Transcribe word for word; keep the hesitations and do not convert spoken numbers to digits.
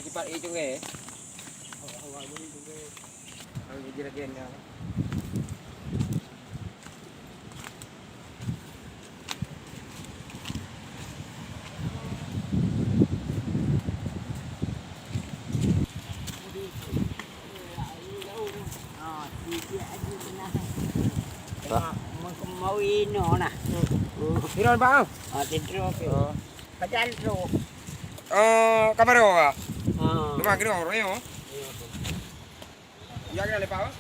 Lipat i cunggai. Awak, awak, boleh cunggai. Kalau dia jeragen dah. Pak. Mau ino nah. Ino, Pak, ah? Ah, titro ke. Oh. Padahal tu. Eh, ka barô ka? Ah. Cuma kena orang yo. Ya kena lepas, Pak.